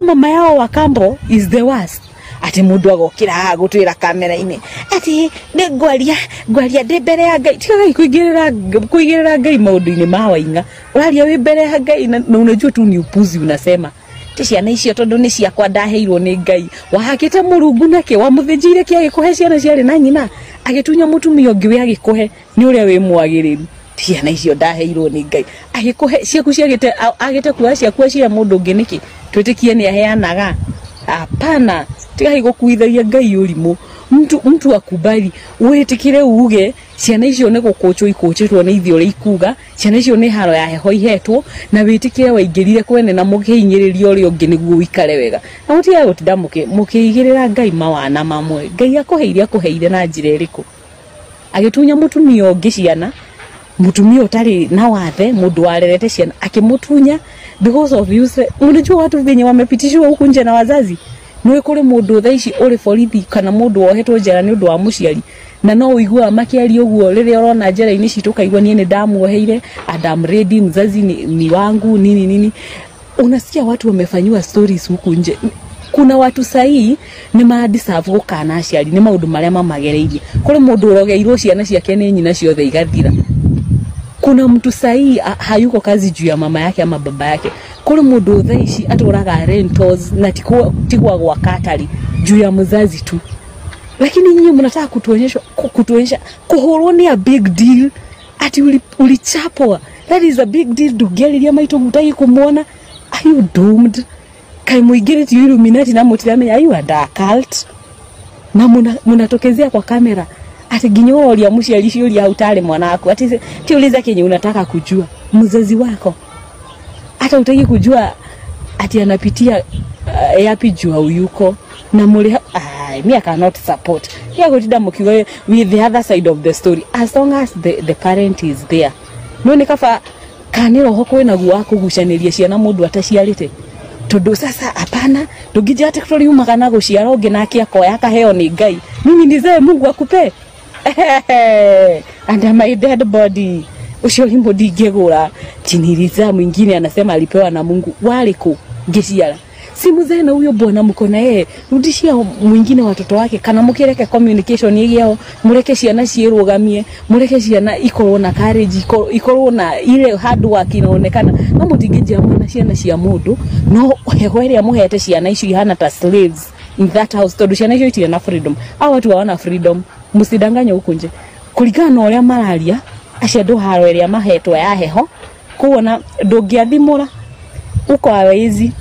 Mama yao wa kambo is the worst. Ati mundu agokira haha gutwira kamera-inĩ ati nĩ ngwaria, ngwaria ndĩ mbere ya Ngai. Tigagai kuigĩrĩra Ngai maũndũ-inĩ ma waing'a. Ũraria wĩ mbere ya Ngai na unajua tu ni upuzi unasema. Ti ciana icio tondũ nĩ ciakwa ndaheirwo nĩ Ngai. Wahakĩte Mũrungu nakĩ? Wamũthĩnjĩire kĩ agĩkũhe ciana ciarĩ na nyina? Agĩtunya mũtumia ũngĩ wĩ agĩkũhe nĩ ũrĩa wĩ mwagĩrĩru. Ti ciana icio ndaheirwo nĩ Ngai. Agĩkũhe ciaku ciagĩte, agĩte kuoya ciaku acihe mũndũ ũngĩ nĩkĩ? Twĩtĩkie nĩ aheanaga? Hapana. Tigai gũkuithagia Ngai ũrimũ. Mtu akubali wĩtĩkĩre uge ciana icio nĩ gũkũnjwo ikũnjĩtwo nĩ ithe ũrĩa ikuga, ciana icio nĩ haro ya heho ihetwo, na wĩtĩkĩre waingĩrire kwene na mũkĩhinyĩrĩria ũrĩa ũngĩ nĩguo ũikare wega. Na mũtige gũtinda mũkĩigĩrĩra Ngai mawana mamwe. Ngai akũheire akũheire na njĩra ĩrĩkũ? Agĩtunya mũtumia ũngĩ ciana, mũtumia ũtarĩ na wathe, mũndũ warerete ciana, akĩmũtunya because of useless. Unajua watu venye wamepitishwa huku nje na wazazi. Nĩ kũrĩ mũndũ thaa ici ũrĩ borithi kana mũndũ wohetwo njera nĩ ũndũ wa mũciari, na no ũiguaga makĩaria ũguo rĩrĩa ũrona njera-inĩ citũ ũkaigua niĩ nĩ ndamuoheire and I'm ready, mzazi ni wangu nini nini. Unasikia watu wamefanyiwa stories huku nje. Kuna watu sahi nĩ ma deserve gũkana aciari nĩ maũndũ marĩa mamagereirie. Kũrĩ mũndũ ũrogeirwo ciana ciake nĩ nyina ciothe igathira. Kuna mtu sahi hayuko kazi juu ya mama yake ama baba yake. Kũrĩ mũndũ thaa ici atũraga rentals na tigwa gwa katari juu ya mzazi tu. Lakini nyinyi mnataka kutuonyesha kuhurwo ni a big deal. Ati ulichapwa. That is a big deal. Ndũngĩarĩria maitũ gutagi kumuona. Are you doomed? Kai muingĩrĩtio Illuminati na mũtiramenya, are you under cult? Na munatokezea kwa kamera ati nginya ũroria mũciari ciũria hau tarĩ mwana waku. Ati ti uliza kenye unataka kujua mzazi wako. Hata utaki kujua ati anapitia yapi juu huyuko na muri. Ai, me I cannot support ya gutinda mukiuga with the other side of the story as long as the parent is there. No nĩ kaba kana roho kwĩna guo wa kũgucanĩria ciana mũndũ ataciarĩte, tondu sasa hapana, ndũngĩnjĩra atĩ tũriumaga na gũciara ũngĩ nake akoya akaheo nĩ Ngai. Mimi nizae Mungu akupe under my dead body. Ucio limbo ndingĩgũra. Tiniriza mwingine anasema alipewa na Mungu. Warĩ kũ ngĩciara? Si mzee na huyo bwana mko na yeye, rudishia mwingine watoto wake, kana mukireke communication ĩgĩao, mureke ciana ciĩrũgamie, mureke ciana ikorwo na courage, ikorwo na ile hard work inaonekana. No mũtingĩnjĩra mwana ciana cia mũndũ, no heho ĩrĩa mũhete ciana icio ihana ta slaves in that house, tondũ ciana icio itirĩ na freedom. Hao watu hawana freedom, msidanganye huku nje. Kũringana na ũrĩa mararia, acio andũ haro ĩrĩa mahetwo ya heho, koguo na ndũngĩathimũra uko hawezi.